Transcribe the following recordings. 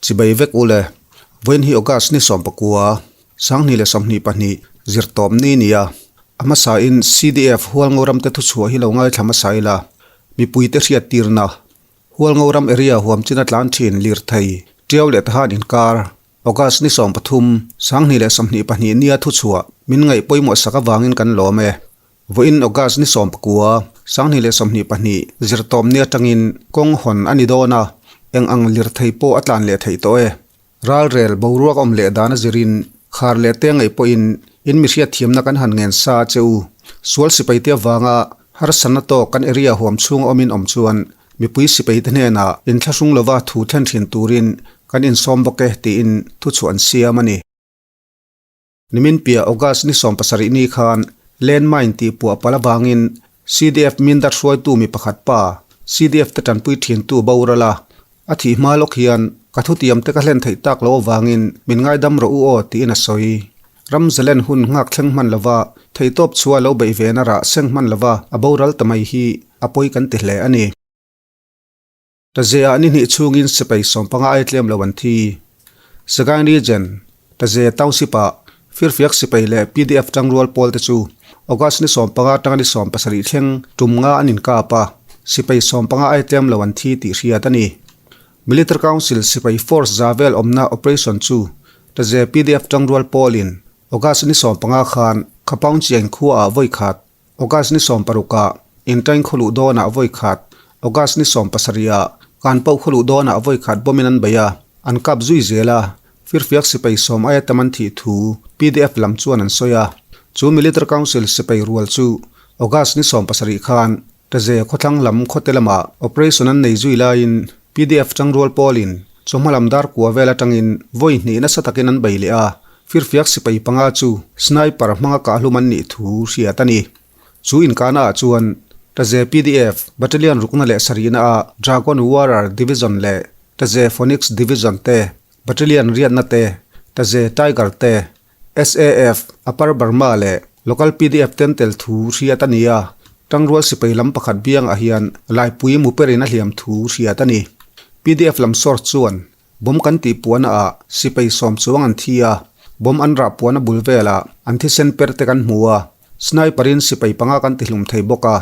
Chibai vek u le. Vawiin hi August ni 19, 2022, zirtawp ni nia. A hmasain CDF Hualngoram te thuchhuah hi lo ngaithla hmasa ila, mipuite hriattirna, Hualngoram area huam china tlan thin lirthei, Tiau leh Tahan inkar, August ni 13, 2022 nia thuchhuah min ngaih pawimawh sak avangin kan lawm e. Vawiin August ni 19, 2022 zirtawp ni atangin kawng hawn a ni dawn a, eng ang lirthei pawh a tlan leh theih tawh e. Ralrel boruak awm leh dan a zirin khar leh te ngaih pawhin in mi hriatthiamna kan han ngen sa a che u. Sual sipaite avanga harsatna tawk kan area huam chhunga awmin awm chuan mipui sipaite hnenah inthlahrung lova thu thlen thin turin kan insawm bawk e tiin thuchhuah an siam a ni. Nimin piah August ni 17 ni khan landmine tih puah palh avangin CDF Mindar hruaitu mi pakhat pa, CDF te tanpui thintu boral a, a thih hma lawk hian ka thutiam te ka hlen theih tak lo avangin min ngaidam rawh u aw tiin a sawi. Ram zalen hun nghak thleng hman lova theihtawp chhuah lo beih ve na rah seng hman lova a boral ta mai hi a pawi kan ti hle a ni. Taze-ah ni hnih chhungin sipai 15 ai tlem lo an thi. Sagaing Region, Taze Township-ah Firfiak sipai leh PDF tangrual pawl te chu August ni 15 atanga ni 17 thleng tum nga an inkap a, sipai 15 ai tlem lo an thi tih hriat a ni. Military Council sipai force za vel awmna operation chu Taze PDF tangrual pawlin August ni 15 khan Khapaungchiain khuaah vawi khat August ni 16 ah Intain khawluh dawnah vawi khat, August ni 17 ah Kanpauh khawluh dawnah vawi khat bawmin an bei a, an kap zui zel a, Firfiak sipai sawm aia tam an thih thu PDF lam chuan an sawi a. Chu Military Council sipai rual chu August ni 17 khan Taze khawthlang lam khawte lamah operation an nei zui laiin PDF tangrual pawlin chawhma lam dar kua vel atangin vawi hnih nasa takin an bei leh a, Firfiak sipai panga chu sniper hmanga kahhlum an nih thu hriat a ni. Chu inkahna ah chuan Taze PDF Battalion rukna leh sarihna ah Dragon Warrior Division leh Taze Phoenix Division te, Battalion riatna te, Taze Tiger te, SAF, Upper Burma leh Local PDF ten tel thu hriat a ni a, tangrual sipai lam pakhat biangah hian laipui muperin a hliam thu hriat a ni. PDF lam source chuan bomb kan tih puahna ah sipai sawm chuang an thi a, bomb an rah puahna bul velah an thisen per te kan hmu a, sniper in sipai panga kan tihlum thei bawk a,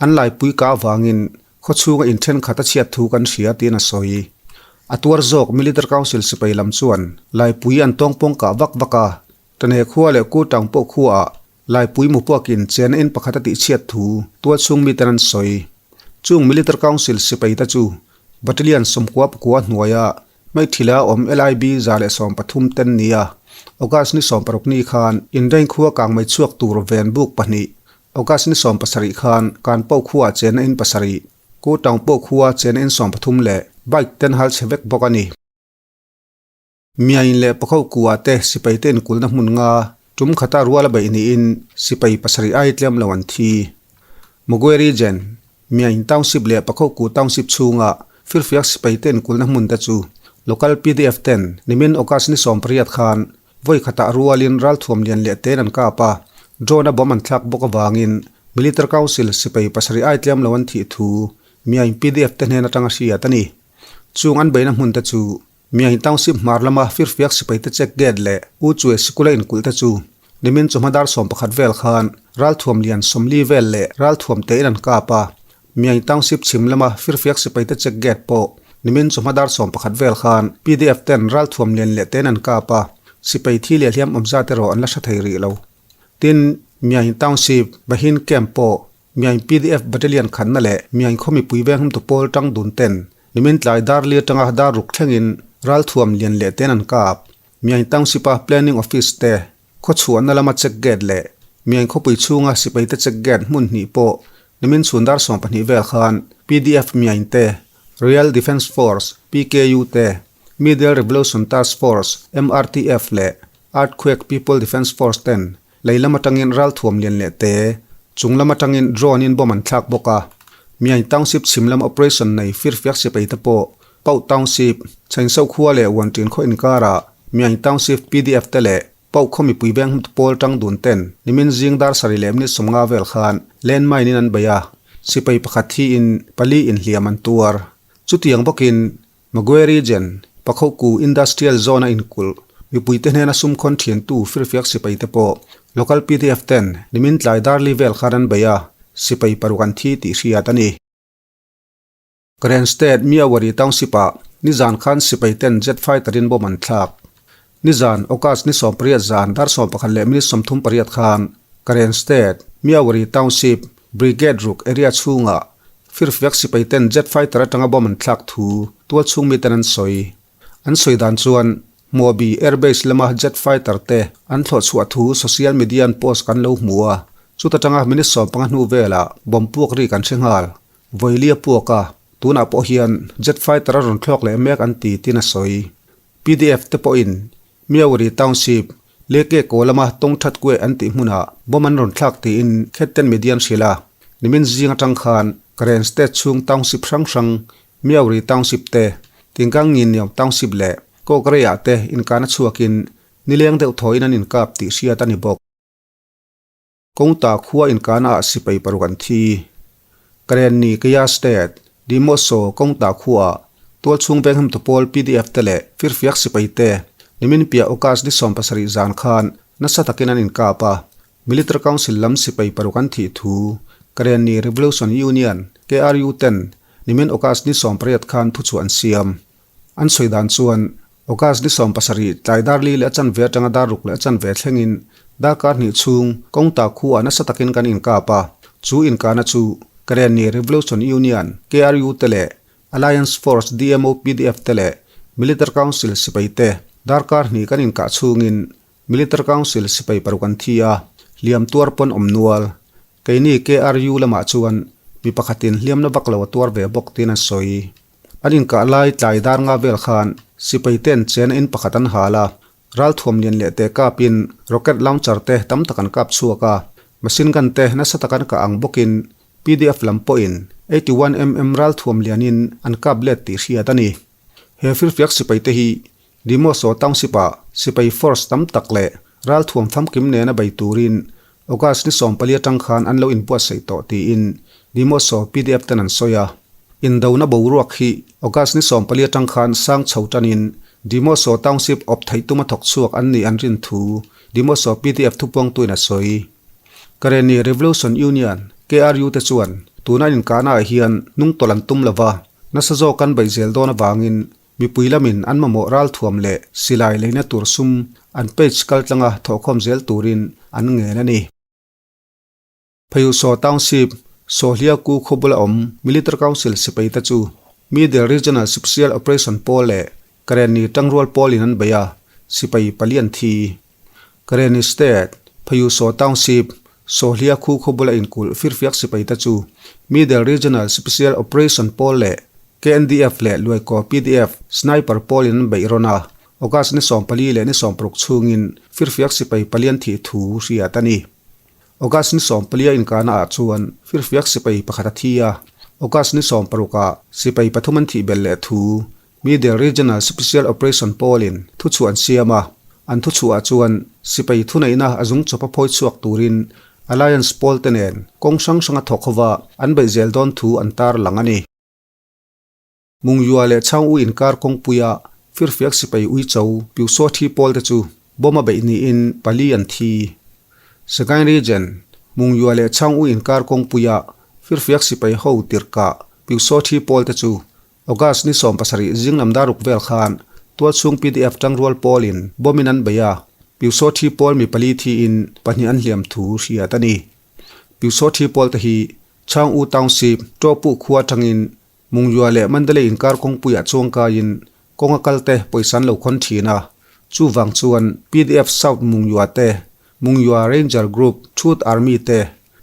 an laipui ka avangin Khawchhunga inthenkhat a chhiat thu kan hria tiin a sawi. A tuar zawk Military Council sipai lam chuan Laipui an tawngpawng kah vak vak a, Tane khua leh Kutang pawh khuaah Laipui mupuakin chena in pakhat a tihchhiat thu tualchhung miten an sawi. Chung Military Council sipai te chu Battalion 94 hnuaia Maithila awm LIB 113 ten nia August ni 16 ni khan Inrain khua kangmei chhuak tur ven buk pahnih August ni 17 khan Kanpauh khuaah chena in pasarih, Kutang pawh khua chena in 13 leh bike ten hal chhe vek bawk a ni. Miain leh Pakho kuah te sipai te inkulhna hmun nga tum khata rual a beih niin sipai pasarih ai tlem lo an thi. Magwe Region, Miain Township leh Pakho ku Township chhunga Firfiak sipai te inkulhna hmun te chu Local PDF ten nimin August ni 18 khan Vawi khatah rualin ralthuam lian leh tein an kap a, drone a bomb an thlak bawk avangin Military Council sipai pasarih ai tlem lo an thih thu Myaing PDF te hnen atanga hriat a ni. Chung an beihna hmun te chu Myaing Township hmar lama Firfiak sipai te check gate leh U Chue sikula inkulh te chu nimin chawhma dar 11 vel khan ralthuam lian 40 vel leh ralthuam tein an kap a, Myaing Township chhim lama Firfiak sipai te check gate pawh nimin chawhma dar 11 vel khan PDF ten ralthuam lian leh tein an kap a, sipai thi leh hliam awm zat erawh an la hre thei rih lo. Tin, Myaing Township, Bahin Camp pawh Myaing PDF Battalion khatna leh Myaing khaw mipui veng humtu pawl tang dun ten nimin tlai dar li atanga dar ruk thlengin ralthuam lian leh tein an kap. Myaing Township-a Planning Office te Khaw chhuahna lama check gate leh Miain khawpui chhunga sipaite check gate hmun hnih pawh nimin chhun dar 12 vel khan PDF Miain te, Royal Defence Force, PKU te, Middle Revolution Task Force, MRTF, leh Earthquake People Defence Force ten lei lam atangin ralthuam lian leh te chung lam atangin drone in bomb an thlak bawk a. Miain Township chhim lam operation nei firfiak sipaite pawh Pauh Township, Chhainsauh khua leh Uanṭin khaw inkarah Myaing Township PDF te leh Pauh khaw mipui veng hmut pawl tang dun ten nimin zing dar sarih leh minute 50 vel khan landmine in an bei a, sipai pakhat thi in pali in hliam an tuar. Chutiang bawkin Magwe Region, Pakhoku Industrial Zone-a inkulh mipuite hnena sum khawn thiantu firfiak sipaite pawh local pdf ten nimin tlai darli vel khan an bei a, sipai paruk an thi tih hriat a ni. Karen State Myawaddy Township-ah nizan khan sipai ten jet fighter-in bomb an thlak. Nizan, August ni 18 zan dar 11 minute 38 khan Karen State Myawaddy Township Brigade ruk area chhungah firfiak sipai ten jet fighter atanga bomb an thlak thu tual chhung mi ten an sawi. An sawi dan chuan Hmuabi Air Base lama jet fighter te an thlawh chhuah thu social media an post kan lo hmu a, chuta tanga minute 15 hnu velah bomb puak ri kan hre nghal. Vawilia puak a, tunah pawh hian jet fighter a rawn thlawk leh mek an ti tin a sawi. Pdf te pawhin Myawaddy Township, Leke kaw lama tawng that kueh an tih hmunah bomb an rawn thlak tiin Khetten media an hrilh a. Nimin zing atang khan Karen State chhung township hrang hrang Myawaddy Township te, Tingkang Nginniau Township leh Kawkreiah te inkahna chhuakin nileng deuh thawiin an inkap tih hriat a ni bawk. Kawngta khua inkahnaah sipai paruk an thi. Karenni, Kayah State, Demoso, Kawngta khuaah tualchhung vengham tupawl pdf te leh firfiak sipai te nimin piah August ni 17 zan khan nasa takin an inkap a, Military Council lam sipai paruk an thih thu Karenni Revolution Union, KRU, ten nimin August ni 18 khan thuchhuah an siam. An sawi dan chuan August ni 17 tlai dar li leh a chanve atanga dar ruk leh a chanve thlengin darkar hnih chhung kawngta khuah nasa takin kan inkap a, chu inkahna chu Karenni Revolution Union, KRU, te leh Alliance Force DMO pdf te leh Military Council sipai te darkar hnih kan inkah chhungin Military Council sipai paruk an thi a, hliam tuar pawn awm nual. Keini KRU lamah chuan mi pakhatin hliamna vak lo a tuar ve bawk tiin an sawi. An inkah lai tlai dar nga vel khan sipai ten chena in pakhat an hal a, ralthuam lian leh te kapin rocket launcher te tam tak an kap chhuak a, machine gun te nasa tak an kah ang bawkin pdf lam pawhin 81 mm ralthuam lianin an kap let tih hriat a ni. He firfiak sipai te hi Demoso Township-ah sipai force tam tak leh ralthuam famkim nena bei turin August ni 14 atang khan an lo inbuatsaih tawh tiin Demoso pdf ten an sawi a. Indona boruak hi August ni 14 atang khan sang chho tanin Demoso Township awp theih tuma thawk chhuak an nih an rin thu Demoso pdf thupuangtuin a sawi. Karenni Revolution Union, KRU, te chuan tuna an inkahnaah hian hnungtawlh an tum lova, nasa zawk an beih zel dawn avangin Mipui lamin an mamawh ralthuam leh silai leina tur sum an page kaltlanga thawhkhawm zel turin an ngen a ni. Phayusaw Township, Sawhliaku khawbula awm Military Council sipai te chu Middle Regional Special Operation pawl leh Karenni tangrual pawlin an bei a, sipai pali an thi. Karenni State, Phayusaw Township, Sawhliakhu khawbula inkulh firfiak sipai te chu Middle Regional Special Operation pawl leh KNDF leh Luaikaw pdf Sniper pawlin an beih rawn a, August ni 14 leh ni 16 chhungin firfiak sipai pali an thih thu hriat a ni. August ni 14 a inkahna ah chuan firfiak sipai pakhat a thi a, August ni 16 ah sipai pathum an thih belh leh thu Middle Regional Special Operation pawlin thuchhuah an siam a, an thuchhuahah chuan sipai thuneihna a zung chawpa phawi chhuak turin Alliance pawl te nen kawng hrang hranga thawk hova an beih zel dawn thu an tar lang a ni. Mungyua leh Chhang U inkar kawngpuia firfiak sipai Uicho Piusaw thi pawl te chu bomb a beih niin pali an thi. Sagaing Region, Mungyua leh Chhang U inkar kawngpuia firfiak sipai ho tirhkah Piusaw thi pawl te chu August ni 17 zing lam daruk vel khan tualchhung pdf tangrual pawlin bomb in an bei a, Piusaw thi pawl mi pali thiin pahnih an hliam thu hriat a ni. Piusaw thi pawl te hi Chhang U Township, Ṭawpuh khua atangin Mungyua leh Mandalay inkar kawngpuiah chuangkaiin kawnga kalte pawisa an lo khawn thin a, chuvang chuan pdf South Mungyua te, Mungyua Ranger Group, Truth Army te,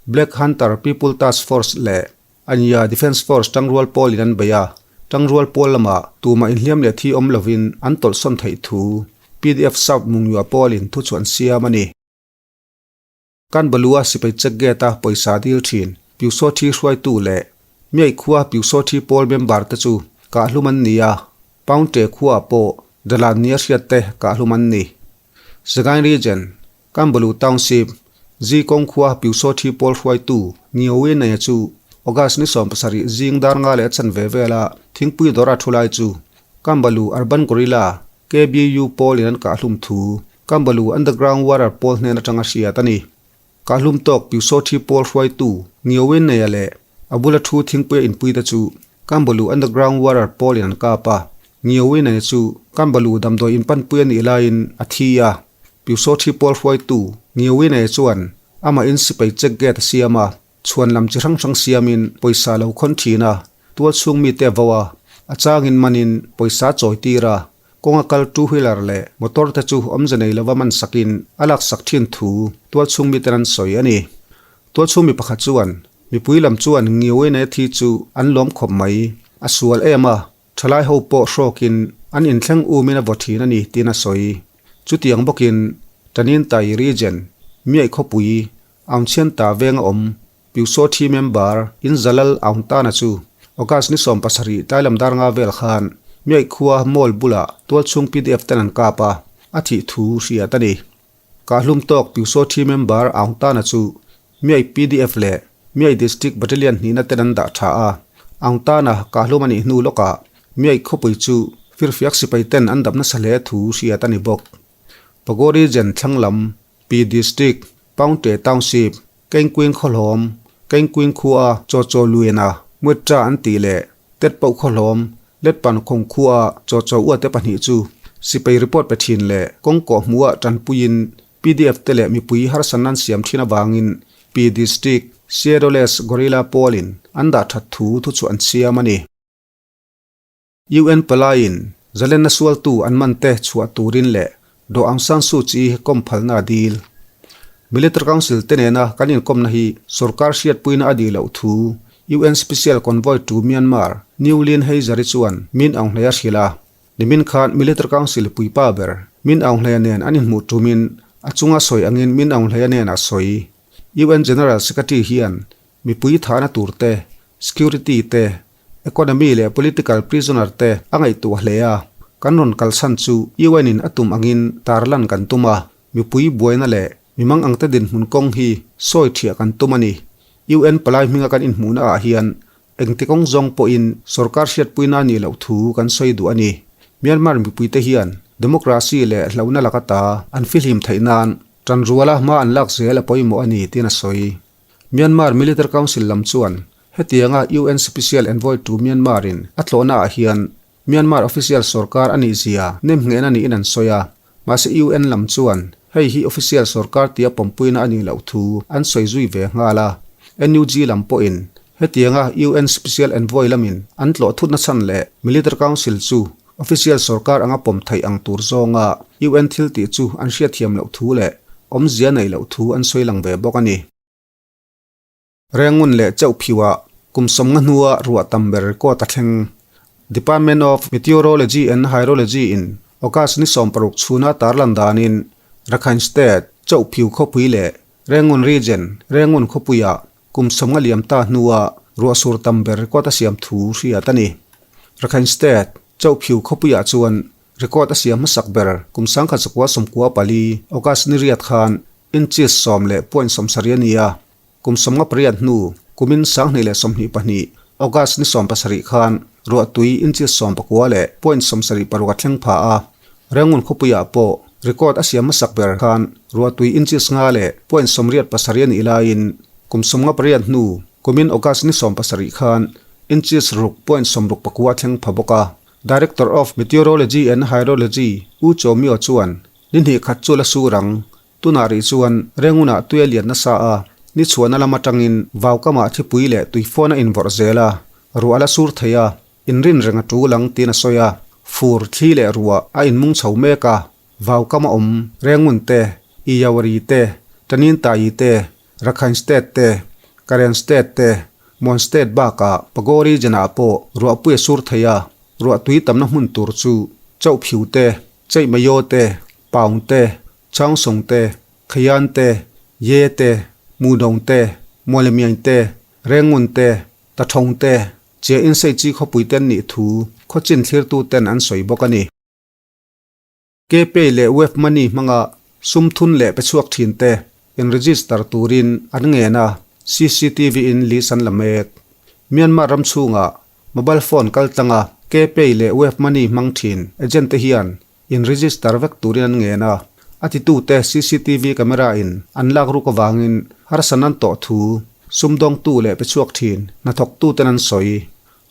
Black Hunter People Task Force leh Anya Defence Force tangrual pawlin an bei a, tangrual pawl lamah tumah inhliam leh thi awm lovin an tawlhsawn theih thu pdf South Mungyua pawlin thuchhuah an siam a ni. Kan Balua sipai check gate a pawisa dil thin Piusaw thi hruaitu leh Miaih khua Piusaw thi pawl member te chu kahhlum an ni a, Paungte khuaah pawh Dalan nia hriat te kahhlum an ni. Sagaing Region, Kanbalu Township, Zikawng khua Piusaw thi pawl hruaitu Ngiawi Naya chu August ni 17 zing dar nga leh a chanve vela thingpui dawr a thu lai chu. Kambalu Urban Guerrilla, KBU, pawlin an kahhlum thu Kambalu Underground Warrior pawl hnen atanga hriat a ni. Kahlum tawk Pyusawthi pawl hruaitu Ngiawin Neia leh a bula thu thingpuia inpuite chu Kambalu Underground Warrior pawlin an kap a, Ngiawin Neia chu Kambalu damdawi inpanpui a nih laiin a thi a. Pyusawthi pawl hruaitu Ngiawin Neia chuan amahin sipai check gate a siam a, chhuan lam chi hrang hrang siamin pawisa lo khawn thin a, tual chhung mite a vo a, a changin manin pawisa a chawi tir a, kawnga kal two wheeler leh motor te chu awmze nei lova man sakin a laksak thin thu tual chhung miten an sawi a ni. Tual chhung mi pakhat chuan, Mipui lam chuan Ngiawina thi chu an lawm khawp mai, a sual em a, Thalai ho pawh hrawkin an inthleng umin a vaw thin a ni tiin a sawi. Chutiang bawkin Tanintai region, Miaih khawpui, Aungchhianta venga awm Pyusawthi member in Zalal Aungtana chu August ni 17 tlailam dar nga vel khan Miaih khua mall bulah tualchhung pdf ten an kap a, a thih thu hriat a ni. Kahlum tawk Pyusawthi member Aungtana chu Miaih pdf leh Miaih District Battalion hnihna ten an dah tha a, Aungtana kahlum a nih hnu lawkah Miaih khawpui chu firfiak sipai ten an dap nasa hle thu hriat a ni bawk. Pago Region thlang lam Pi District, Paungte Township, Kengkuing Khawhlawm, Kengkuing khua Chaw Chaw Luena, Muetcha an tih leh Tet Poh Khawhlawm, Letpan Khawng khua Chaw Chaw Uate pahnih chu sipai report pe thin leh kawng kawh hmuhah tanpuiin pdf te leh mipui harsatna an siam thin avangin Pi District Shadowless Guerrilla pawlin an dah that thu thu chu an siam a ni. UN palaiin zalenna sualtu an man te chhuah turin leh Daw Aung San Suu Kyi kawm phalna a dil. Military Council te nena kan inkawmna hi sorkar hriatpuina a dih loh thu UN Special Convoy to Myanmar Noeleen Heyzer-i chuan Min Aung Hlei a hrilh a. Nimin khan Military Council puipa ber Min Aung Hleia nen an inhmuh tumin a chunga sawi angin Min Aung Hleia nen a sawi. UN General Secretary hian mipui thahna tur te, security te, Economy leh political prisoner te a ngaihtuah hle a, kan rawn kalsan chu UN in a tum angin tarlan kan tum a, mipui buaina leh mimang angte dinhmun kawng hi sawi thiah kan tum a ni. UN palai hminga kan inhmuhna ah hian engti kawng zawng pawhin sorkar hriatpuina a nih loh thu kan sawi duh a ni. Myanmar mipuite hian democracy leh hlauhna laka ta an fihlim theih nan tanruala hma an lak zel a pawimawh a ni tiin a sawi. Myanmar Military Council lam chuan Hetianga UN Special Envoy to Myanmar in a tlawhna ah hian Myanmar official sorkar a nih zia nemnghehna niin an sawi a, mahse UN lam chuan hei hi official sorkar tia pawmpuina a nih loh thu an sawi zui ve nghal a. NUG lam pawhin hetianga UN Special Envoy lamin an tlawh thutna chhan leh Military Council chu official sorkar anga pawm theih ang tur zawnga UN thil tih chu an hriatthiam loh thu leh awmzia neih loh thu an sawi lang ve bawk a ni. Rengun leh chauh phiuah kum sawmnga hnua ruah tam ber record a thleng. Department of Meteorology and Hydrology in August ni 16 chhuna tarlan danin Rakhine State, chauh phiu khawpui leh Rengun Region, Rengun khawpuiah kum 50 liam ta hnua ruah sur tam ber record a siam thu hriat a ni. Rakhine State, chauh phiu khawpuiah chuan record a siam hmasak ber kum 1994 August ni riat khan inches 10.70 a ni a. Kum 58 hnu, kumin 2022, August ni 17 khan ruahtui inches 19.76 a thleng pha a. Rengun khawpuiah pawh record a siam hmasak ber khan ruahtui inches 5.87 a nih laiin kum 58 hnu, kumin August ni 17 khan inches 6.69 a thleng pha bawk a. Director of Meteorology and Hydrology U Kyaw Myo chuan ni hnih khat chu la sur ang. Tunah rih chuan Rengunah tui a lian nasa a, ni chhuahna lam atangin vaukamah thipui leh tuifawn a invawrh zel a, ruah a la sur thei a, inrin reng a tul ang tiin a sawi a, fur, thli leh ruah a inmung chho mek a, vaukam a awm, Rengun te, Iyawari te, Tanintayi te, Rakhine State te, Karen State te, Mon State bakah Pago Region-ah pawh ruahpui a sur thei a, ruah tui tamna hmun tur chu Chauhphiu te, Cheihmayo te, Paung te, Changsawng te, Khayan te, Ye te, Mudong te, Mawlemiain te, Rengun te, Tathong te, Chia Insei chi khawpui ten nih thu khawchin thlirtu ten an sawi bawk a ni. Kpay leh Webmoney hmanga sum thun leh pe chhuak thin te in register turin an ngen a, CCTV in list an la mek. Myanmar ram chhungah mobile phone kal tlanga K-Pay leh Wave Money hmang thin agent te hian in register vek turin an ngen a, a titute cctv camera in an lak ruk avangin harsa nan tawh thu sumdawngtu leh pe chhuak thin hnathawktuten an sawi.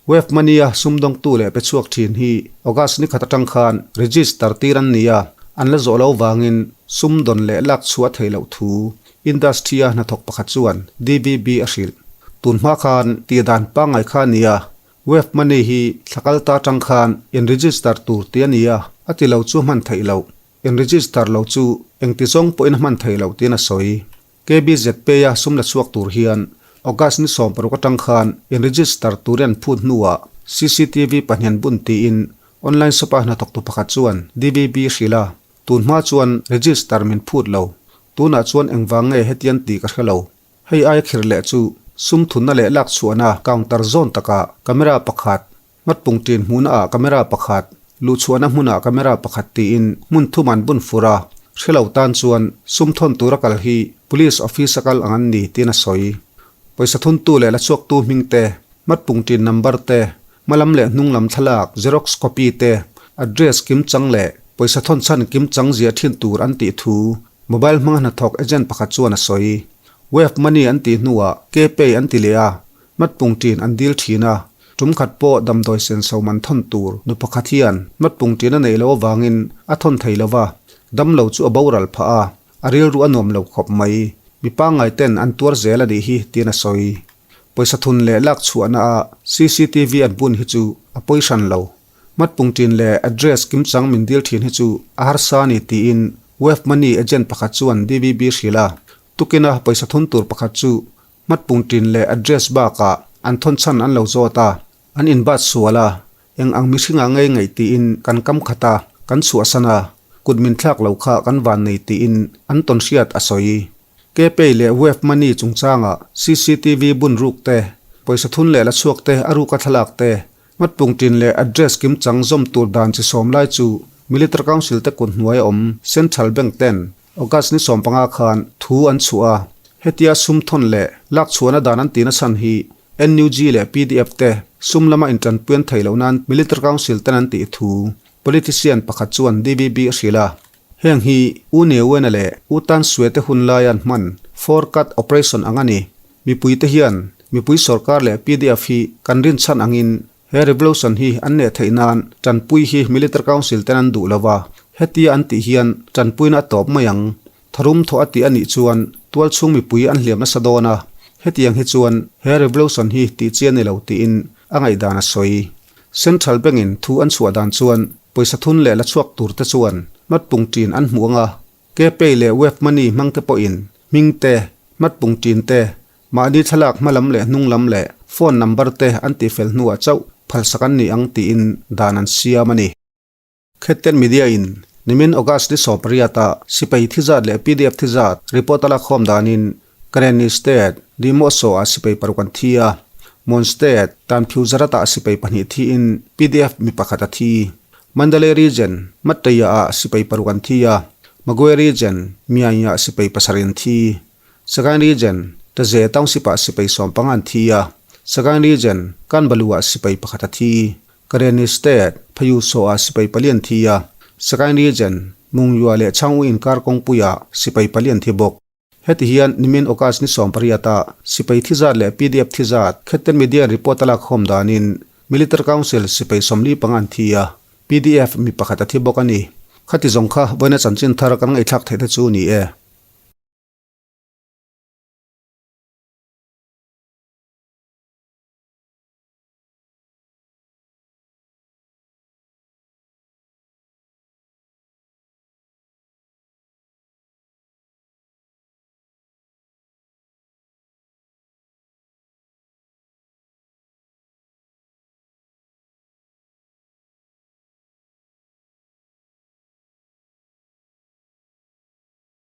Wave Money a sumdawngtu leh pe chhuak thin hi August ni khat atang khan register tir an ni a, an la zawh lo vangin sumdawn leh lak chhuah theih loh thu industry a hnathawk pakhat chuan DVB a hrilh. Tun hma khan tih dan pangngai kha a ni a, Wave Money hi thla kal ta atang khan in register tur tih a ni a, a ti lo chu hman theih loh. In register lo chu engti zawng pawhin a hman theih loh tiin a sawi. KBZP a sum la chhuak tur hian August ni 16 atang khan in register turin an phut hnuah cctv pahnian bun tiin online shop a hnathawktu pakhat chuan DVB hrilh a, tun hma chuan register min phut lo, tunah chuan engvang nge hetian tih ka hre lo. Hei aia khir leh chu sum thunna leh lak chhuahna counter zawn takah camera pakhat, Hmatpung ṭin hmuhna ah camera pakhat, luhchhuahna hmunah camera pakhat tiin hmun thum an bun fur a, hre lo tan chuan sum thawn tura kal hi Police office a kal ang an ni tiin a sawi. Pawisa thuntu leh la chhuaktu hming te, hmatpung ṭin number te, hmalam leh hnunglam thlalak xerox copy te, address kimchang leh pawisa thawn chhan kimchang ziah ṭhin tur an tih thu mobile hmanga hnathawk agent pakhat chuan a sawi. Wave money an tih hnuah K-pay an ti leh a, Hmatpung ṭin an dil ṭhin a, ṭum khat pawh damdawi senso man thawn tur nu pakhat hian hmatpung ṭin a neih loh avangin a thawn thei lo va, damlo chu a boral phah a, a rilru a nuam lo khawp mai. Mi pangngai ten an tuar zel a nih hi tiin a sawi. Pawisa thun leh lak chhuahna a cctv an bun hi chu a pawi hran lo. Hmatpung ṭin leh address kimchang min dil ṭhin hi chu a harsa a ni tiin Wave Money agent pakhat chuan DVB hrilh a, tukina pawisa thun tur pakhat chu Hmatpung tin leh address bakah an thawn chhan an lo zawt a, an inbat sual a, eng ang mihringah ngei ngaih tiin kan kam khat a, kan chhuahsan a, kut min thlak lo kha kan van nei tiin an tawn hriat a sawi. K-Pay leh Wave Money chungchangah cctv bun ruk te, pawisa thun leh la chhuak te a ruka thlalak te, Hmatpung tin leh address kimchang zawm tur dan chi sawm lai chu Military Council te kut hnuai a awm Central Bank ten August ni 15 khan thu an chhuah a, hetia sum thawn leh lak chhuahna dan an tihna chhan hi NUG leh pdf te sum lama intanpuian thei loh nan Military Council ten an tih thu politician pakhat chuan DVB a hrilh a. Heng hi U Ne Win-a leh U Tan Swe te hun laia an hman Four Cut Operation ang a ni. Mipuite hian mipui sorkar leh pdf hi kan rinchhan angin He revolution hi an neh theih nan tanpui hi Military Council ten an duh lo va, hetia an tih hian tanpuina a tawp mai ang. Tharum thawh a tih a nih chuan tualchhung mipui an hliam nasa dawn a, hetiang hi chuan he revolution hi tih chi a ni lo tiin a ngaihdan a sawi. Central Bank in thu an chhuah dan chuan pawisa thun leh la chhuak tur te chuan hmatpung ṭin an hmuh ang a, K-Pay leh Wave Money hmang te pawhin hming te, hmatpung ṭin te, Mahni thlalak hmalam leh hnunglam leh phone number te an tihfel hnuah chauh phalsak an ni ang tiin dan an siam a ni. Khetten Media in nimin August ni 18 ah sipai thi zat leh pdf thi zat report a lakkhawm danin Karenni State, Dimoso ah sipai paruk an thi a, Mon State, Tanphiu Zarat ah sipai pahnih thiin pdf mi pakhat a thi. Mandalay Region, Mattaya ah sipai paruk an thi a, Magwe Region, Myaing ah sipai pasarih an thi. Sagaing Region, Taze Township ah sipai 15 an thi a, Sagaing Region, Kanbalu ah sipai pakhat a thi. Karenni State, Phayusaw ah sipai pali an thi a, Sagaing Region, Mungyua leh Changwu inkar kawngpui ah sipai pali an thi bawk. Heti hian nimin August ni 18 ah sipai thi zat leh pdf thi zat Khetten Media in report a lak khawm danin Military Council sipai 45 an thi a, pdf mi pakhat a thi bawk a ni. Khati zawng kha vawiina chanchin thar kan ngaihthlak theihna chu ni e.